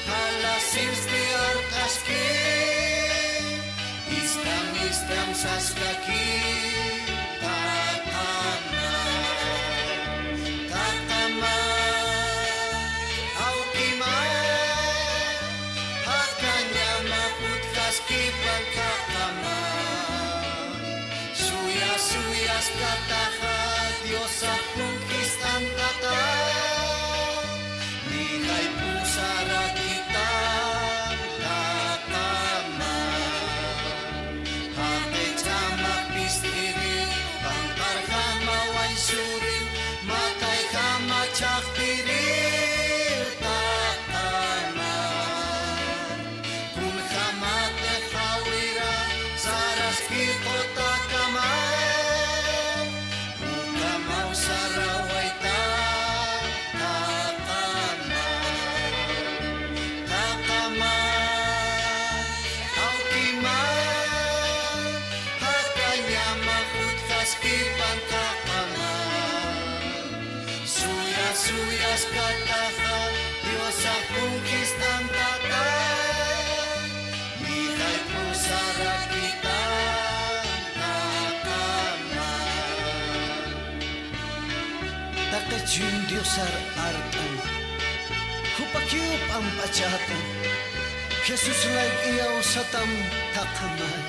jalasinsti arqaski. Istam istam saskaki. Taqamay taqamay awkimay. Jakañama jutjaskipan taqamay. Suya suyaskataxa diosax phunkhistan taqamay. Nixay pusarakitan taqamay. Jaqi ch'amax pist'iriw panqarjama waysuriw matayjama chhaqtiriw taqamay. Kunjämatix jawira saraskiqu taqamay. Ukhamaw sarawayta taqamay. Taqamay awkimay. Jakañama jutjaskipan taqamay. Suya suyaskataxa diosax phunkhistan taqamay. Chin diosar art'am, jupakiw p'amp'achätam. Jesús layk iyawsatam. Taqamay,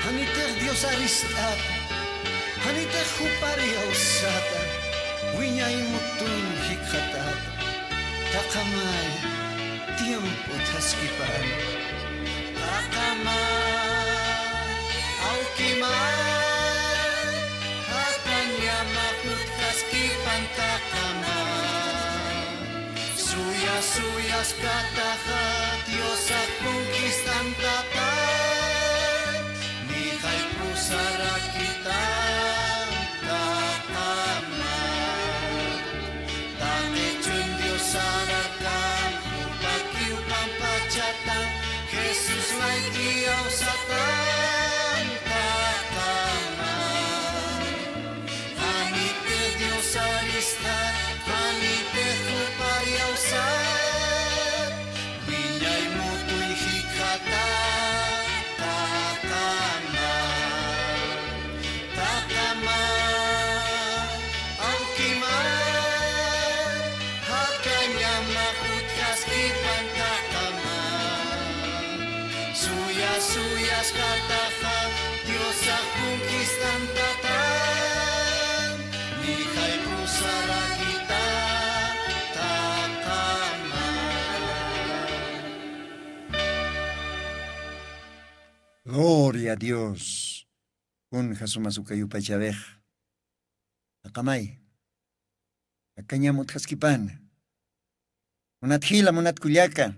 janitix diosar ist'äta, janitix jupar iyawsäta. Wiñay mutuñ jikxatäta. Taqamay, tiempo thaskipän. Taqamay, awkimay, jakañamax utjaskipan. Taqamay, suya suyas kataxa diosax conquistantata. Nixay pusarakitan. Taqamay, taqi chun diosararkan, jupakiw p'amp'achätam. Jesús layk iyawsatam. Taqamay, janitix diosar ist'at, janitix jupar iyawsat. Wiñay mutuñ jikxatäta. Taqamay, taqamay, awkimay, jakañamax utjaskipan. Taqamay, suya suyas kataxa diosax conquistantata. Nixay pusarakitan. Taqamay. Gloria a Dios. Kunja sumas uka yupaychäwix. Taqamay, jakañam utjaskipana. Munat jila, munat kullaka,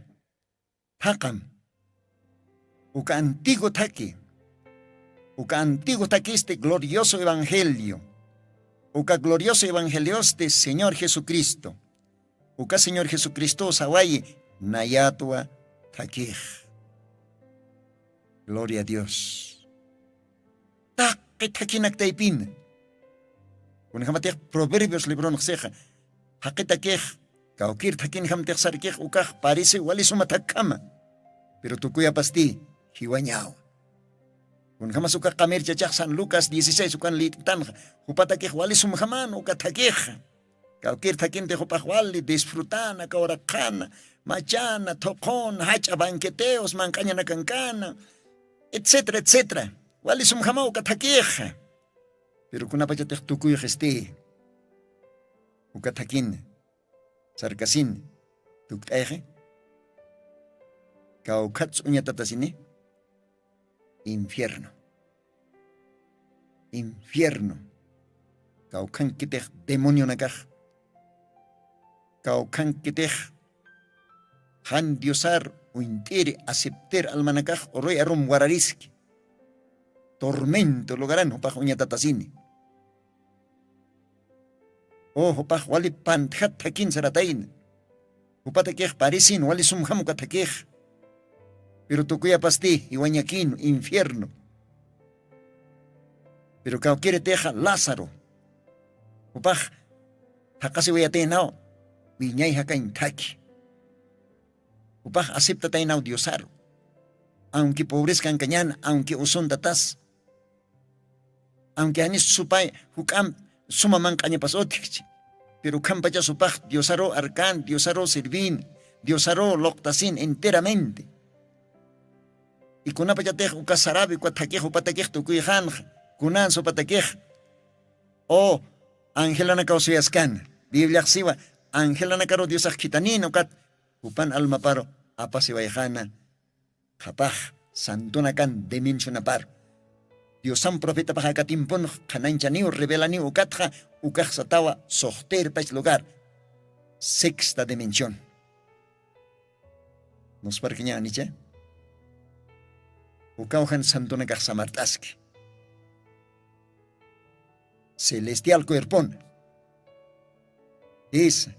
thaqam. Uka antiguo thaki, uka antiguo thakisti glorioso evangelio. Uka glorioso evangeliosti Señor Jesucristo. Uka Señor Jesucristo sawayi, nayatwa thakix. Gloria a Dios. Taqi thakinak taypina. Kunjamatix Proverbios libronx sixa, jaqitakix kawkir thakinjamtix sarkix ukax parisi wali suma thakkama. Pero tukuyapasti jiwañawa. Kunjamas uka qamirchachax San Lucas dieciséis ukan lït'tanxa, jupatakix wali sumjaman uka thakixa. Kawkir thakinti jupax wali disfrutana, kawraqxana, machana, thuqhuna, jach'a banqueteos, manq'añanakankana, etcétera, etcétera. Wali sumjamaw uka thakixa. Pero kunapachatix tukuyxisti uka thakin sarkasin tukt'ayxi, kawkhat uñatatasini. Infierno. Infierno. Kawkhankitix demonionakax, kawkhankitix jan diosar uñt'iri aceptir almanakax uruy arum warariski. Tormento lugaran jupax uñatatasini. O jupax wali pantjat thakin saratayna. Jupatakix parisin wali sumjam uka thakix. Pero tukuyapasti jiwañakinu infierno. Pero kawkiritixa lázaro, jupax thaqasiwayataynaw wiñay jakañ thaki. Jupax aceptataynaw diosaru. Aunque pobreskankañan, aunque usuntatas, aunque janis supay juk'am suma manq'añapas utjkchi, pero ukhampachas jupax diosaru arkan, diosaru sirvin, diosaru luqtasin enteramente. Y kunapachatix uka sarabi uka thakix jupatakix tukuyxanxa, kunan supatakix o angelanakaw suyaskana. Bibliaxsiwa angelanakaru diosax khithanin ukat jupan almaparu apasiwayxana. Qhapax santunakan dimensionapar diosam profetapax aka timpunx qhanañchaniw revelaniw ukatxa ukaxsatawa suxtirpach lugar. Sexta dimensión. Nusparkiñanicha? Ukawjan santunakax samart'aski celestial cuerpona. Isa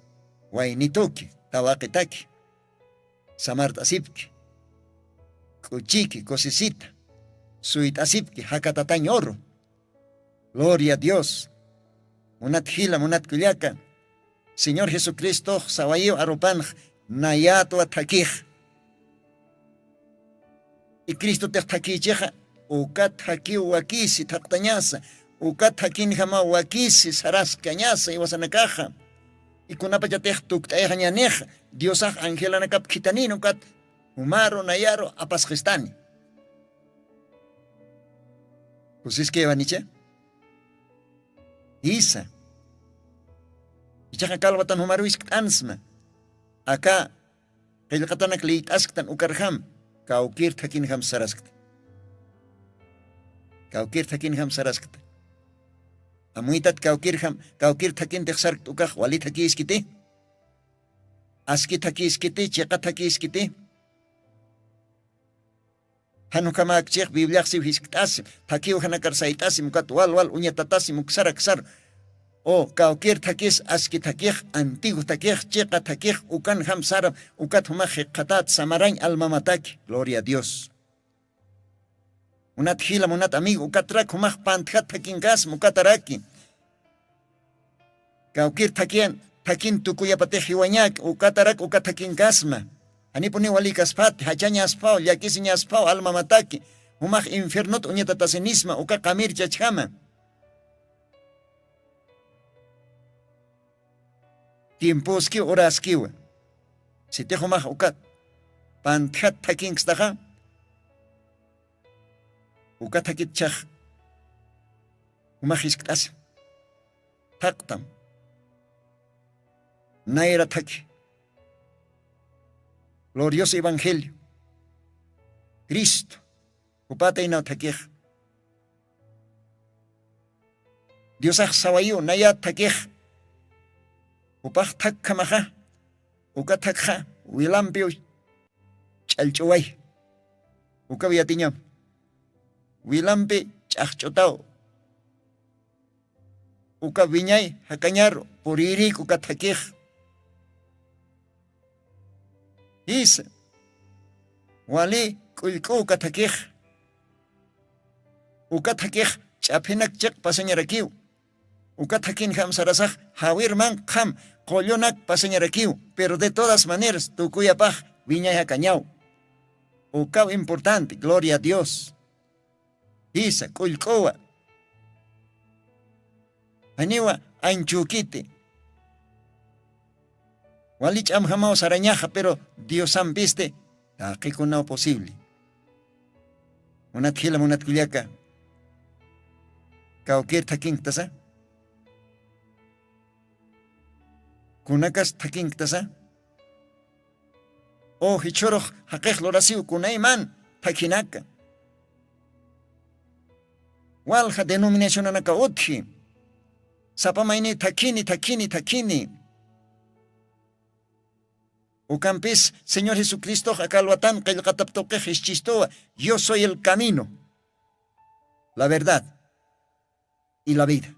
waynituki tawaqitaki samart'asipki k'uchiki kusisita suyt'asipki jakatatañ uru. Gloria a dios. Munat jila munat kullaka, señor jesucristox sawayiw arupanx nayatwa thakix. Y cristotix thakïchixa ukat jakiw wakisi thaqtañasa. Ukat jakinjamaw wakisi saraskañasa iwasanakaxa. Ikunapachatix tukt'ayxañanix diosax angelanakap khithanin ukat jumaru nayaru apasxistani. Kusiskayawanicha? Isa. Ichaxa kalwatan jumaru iskt'ansma aka qillqatanak liyt'asktan ukarjam kawkir thakinjam saraskta. Kawkir thakinjam saraskta. Amuytat kawkirjam kawkir thakintix sarkt ukax wali thakiskiti? Aski thakiskiti chiqa thakiskiti? Jan ukhamaak chix bibliaxsiw jiskt'asim thakiw janakar sayt'asim ukat wal wal uñatatasim uksar aksar. O kawkir thakis aski thakix antigu thakix chiqa thakix ukan jam saram ukat jumax jikxatat samarañ almamataki gloria a dios. Munat jila munat amigo ukatrak jumax pantjat thakinkasma ukataraki. Kawkir thakiyan thakin tukuyapatix jiwañak ukatarak uka thakinkasma. Janipuniw walikaspati jachañaspaw llakisiñaspaw almamataki. Jumax infiernot uñatatasinisma uka qamirchachjama. Tiemposkiw horaskiwa. Sitix jumax ukat pantjat thakinkstaxa uka thakitchax jumax jiskt'asa. Thaqtam nayra thaki glorioso evangelio cristo jupataynaw thakix. Diosax sawayiw nayat thakix jupax thakkhamaxa uka thakxa wilampiw ch'allch'uway. Ukaw yatiñam wilampi ch'axch'utaw uka wiñay jakañaru purïrïk uka thakix. Jisa wali k'ullk'u uka thakix. Uka thakix ch'aphinak chiq pasañarakiw. Uka thakinjam sarasax jawir manqham qullunak pasañarakiw. Pero de todas maneras tukuyapax wiñay jakañaw. Ukaw importante gloria a dios. Jisa k'ullk'uwa janiwa anchukiti. Wali ch'amjamaw sarañaxa pero diosampisti taqikunaw posible. Munat jila munat kullaka kawkir thakinktasa? Kunakas thakinktasa? O jichhurux jaqix lurasiw kunayman thakhinaka. Walja denominacionanaka utji sapa mayniy thakhini thakhini thakhini. Ukampis señor jesucristox aka alwatan qillqatap tuqix jischistuwa. Yo soy el camino, la verdad y la vida.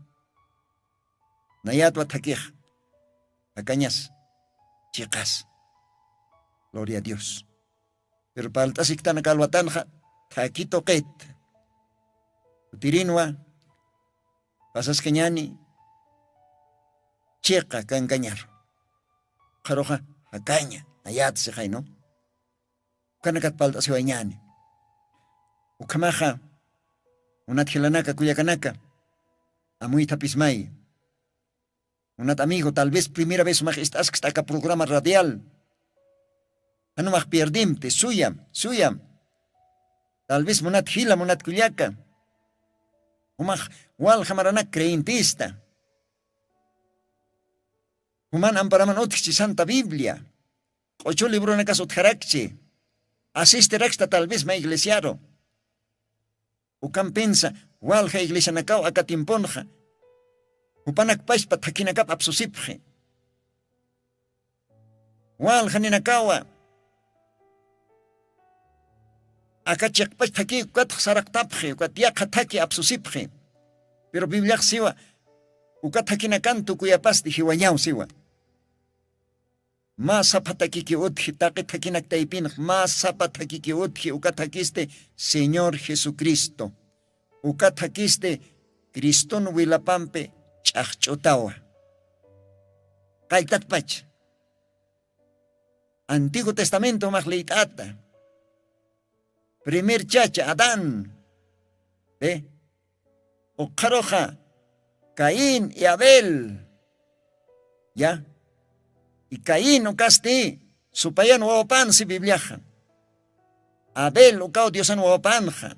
Nayatwa thakix jakañas chiqas. Gloria a dios. Pero palt'asiktan aka alwatanxa thaki tuqit. Kutirinwa pasaskañani chiqa kankañaru. Qharuxa jakaña nayat sixaynu. Ukanakat palt'asiwayñani. Ukhamaxa munat jilanaka kullakanaka amuythapismay. Munat amigo tal vez primera vez umax ist'asksta aka programa radial. Janumax pierdimti suyam suyam. Tal vez munat jila munat kullaka umax walja maranak creyentista. Juman amparaman utjchi santa biblia. Q'uchu libronakas utjarakchi. Asistiraksta tal vez may iglesiaru. Ukampinsa walja iglesianakaw aka timpunxa jupanakpachpa thakhinakap apsusipxi. Walja ninakawa aka chiqpach thakïk ukatx saraqtapxi ukat yaqha thaki apsusipxi. Pero bibliax siwa uka thakhinakan tukuyapasti jiwañaw siwa. Mä sapa thakiki utji taqi thakhinak taypinx mä sapa thakiki utji uka thakhisti señor jesucristo. Uka thakhisti criston wilapampi ch'axch'utawa. Qalltatpach antiguo testamento jumax liyt'ata. Primer chacha adán. Be Ukxaruxa caín y abel. Ya. Y caín ukasti supayan wawapan si bibliaxa. Abel ukaw diosan wawapanxa.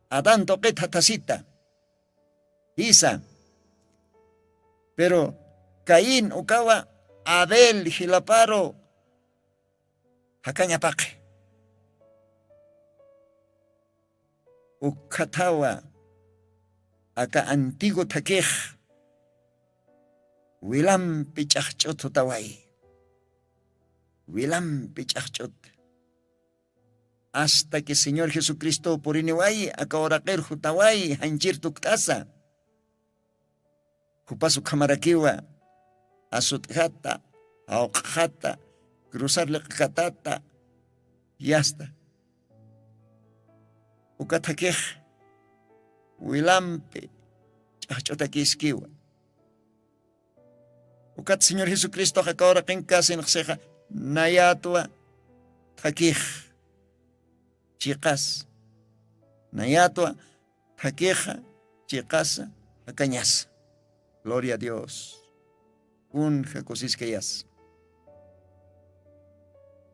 Adán tuqit jathasita. Jisa. Pero caín ukawa abel jilaparu jakañapaqi. Ukkhathawa aka antigu thakix wilampi ch'axch'ut jutaway. Wilampi ch'axch'ut. Asta ki señor jesucristo puriniway aka uraqir jutaway janchir tukt'asa. Jupas ukhamarakiwa asut'jata jawq'jata cruzar liq'katata. Yasta. Uka thakix wilampi ch'axch'utakiskiwa. Ukat señor jesucristox aka uraqin kasinxsixa nayatwa thakix chiqas. Nayatwa thakixa chiqasa jakañasa. Gloria a dios. Kunja kusiskayasa.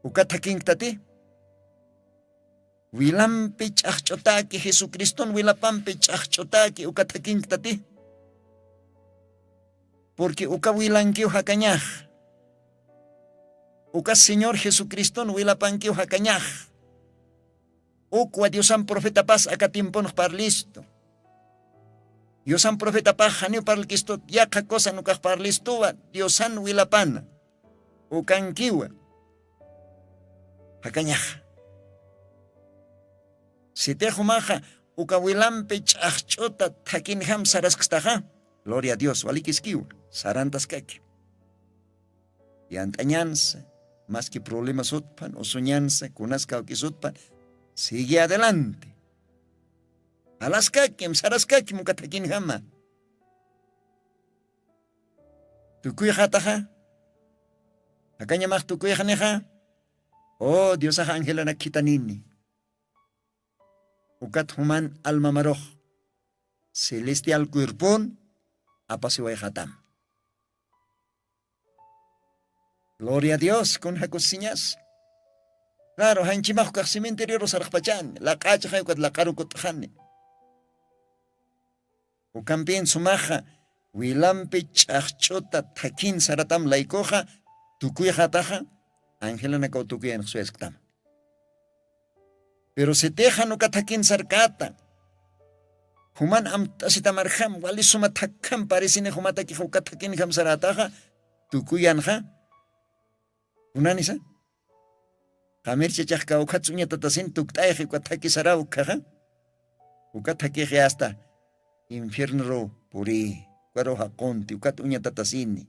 Uka thakinktati wilampi ch'axch'utaki jesucriston wilapampi ch'axch'utaki uka thakinktati. Purqui uka wilankiw jakañax. Uka señor jesucriston wilapankiw jakañax. Ukwa diosan profetapas aka timpunx parlistu. Diosan profetapax janiw parlkistut yaqha kusan ukax parlistuwa diosan wilapana. Ukankiwa jakañaxa. Sitix jumaxa uka wilampi ch'axch'uta thakinjam saraskstaxa. Gloria a dios walikiskiwa. Sarantaskaki. Yant'añansa maski problema sutpan usuñansa kunas kawki sutpan. Sigui adelante. Alaskakim saraskakim uka thakinjama. Tukuyxataxa jakañamax tukuyxanixa. O diosax angelanakhitanini. Ukat juman almamarux celestial cuerpon apasiwayxatam. Gloria a dios kun jakusiñas. Claro janchimax ukax cementerioru sarxpachani laq'achaxay ukat laq'arukut'xani. Ukampin sumaxa wilampi ch'axch'uta thakhin saratam laykuxa tukuyxataxa angelanakaw tukuyanxsuyasktam. Pero sitixan uka thakhin sarkata juman amt'asitamarjam wali suma thakjam parisini jumatakix uka thakhinjam sarataxa tukuyanxa. Kunanisa? Qamirchachax kawkhatsa uñatatasin tukt'ayxi uka thakisaraw ukkhaxa. Uka thakixi asta infiernoru puri ukaru jaqunti ukat uñatatasini.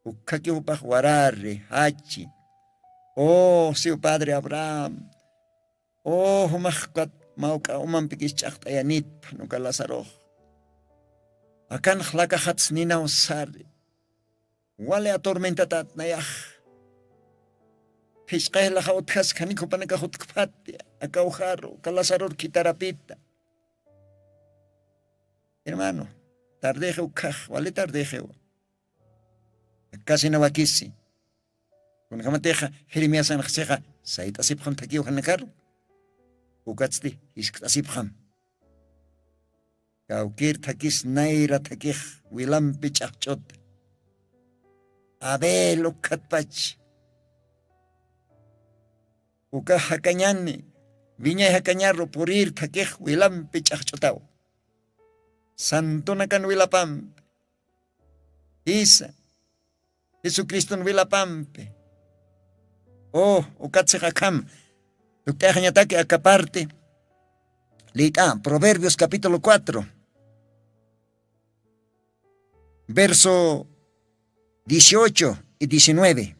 Ukkhaki jupax warari jachi. Oh siw padre abraham. Oh jumax ukat mawk'a umampikis ch'aqt'ayanitpan uka lazarux. Akanx lakaxatsninaw sari. Wali atormentatat nayax. Phichqaylaxa utjaskhanik jupanakax utkhpati akawjaru kalazarur khitarapita. Hermano, tardixi ukkhax wali tardixiwa. Akasina wakisi. Kunakhamatixa jeremiasanxsixa sayt'asipxam thakiw janakaru. Ukatsti jiskt'asipxam. Kawkir thakis nayra thakix wilampi ch'aqch'ut. Abel ukkhatpach. Ukax jakañani wiñay jakañaru purir thakix wilampi ch'aqch'utaw. Santunakan wilapampi isa jesucriston wilapampi. Oh ukatsix akham tukt'ayxañataki aka parte. Liyt'a proverbios capítulo cuatro verso dieciocho y diecinueve.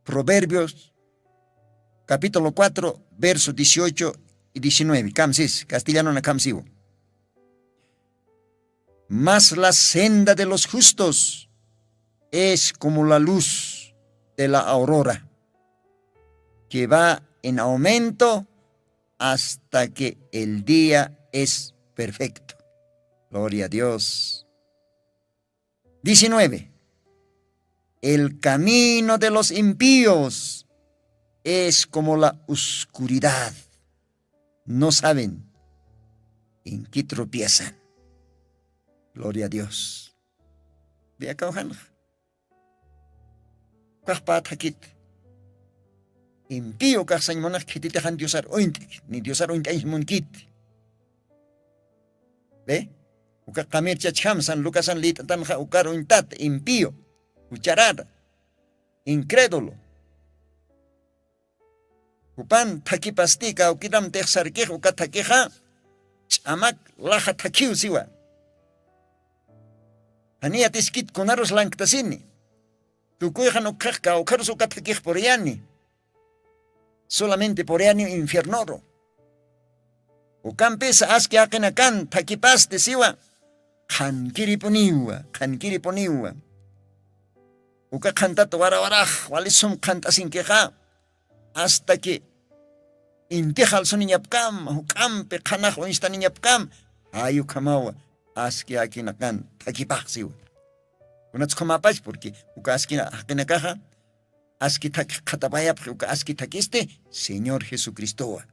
Proverbios capítulo cuatro verso dieciocho y diecinueve kamsis castellanona kamsiwo. Mas la senda de los justos es como la luz de la aurora, que va en aumento hasta que el día es perfecto. Gloria a Dios. Diecinueve. El camino de los impíos es como la oscuridad. No saben en qué tropiezan. Gloria a Dios. De acá ojana. Kajpa thakit. Impío kajsañ munax khititixan diosar uñt'ik ni diosar uñt'añs munkit. Ve. Uka qamir chachjam san lucasan lit'atanxa ukar uñtat impío, jucharar, incrédulo. Jupan thakipasti kawkiram tixsarkix uka thakixa ch'amak laxa thakhiw siwa. Janiya tiskit kunarus lanktasini. Tukuyxan ukxax kawkharus uka thakix puriyani. Solamente puriyani infiernoru. Ukampisa aski jaqinakan thakipasti siwa. Qhankiripuniwa qhankiripuniwa. Uka qhantat warawarax walisum qhant'asinkixa. Asta que intixal suniñapkam juk'ampi qhanax uñstaniñapkam. Jayukhamawa aski jaqinaqan thakhipaxsiwa. Kunatsukhamapash purki uka aski jaqinakaxa aski thakhi qhatapayapxi uka aski thakhisti señor jesucristowa.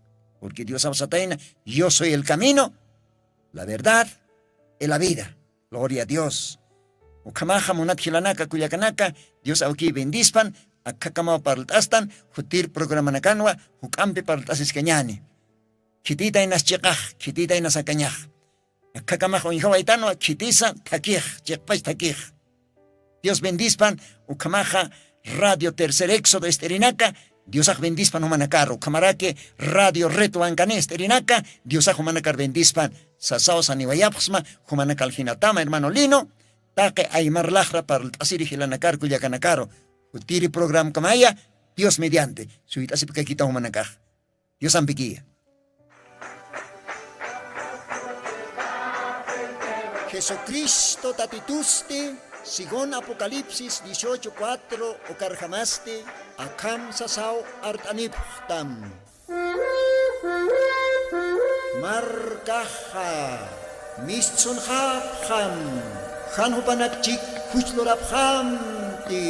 Purki diosaw satayna, yo soy el camino, la verdad, y la vida. Gloria a dios. Ukhamaxa munat jilanaka kullakanaka, dios awkiy bendispan. Akhakamaw parlt'astan jutir programanakanwa juk'ampi parlt'asiskañani. Khititaynas chiqax khititaynas akañax. Akhakamax uñjawaytanwa khitisa thakix chiqpach thakix. Dios bendispan. Ukhamaxa radio tercer éxodo ist'irinaka diosax bendispan jumanakar ukhamaraki radio reto wankani ist'irinaka diosax jumanakar bendispan. Sasaw saniwayapxsma jumanakal jinatama hermano lino. Taqi aymar laxra parlt'asiri jilanakar kullakanakaru. Jutiri programkamaya dios mediante suyt'asipkakita jumanakax. Diosampikiya. Jesucristo tatitusti según apocalipsis dieciocho cuatro ukarjamasti akham sasaw art'anipxtam. Markaxa mistsunxapxam jan jupanakchik juchlurapxamti.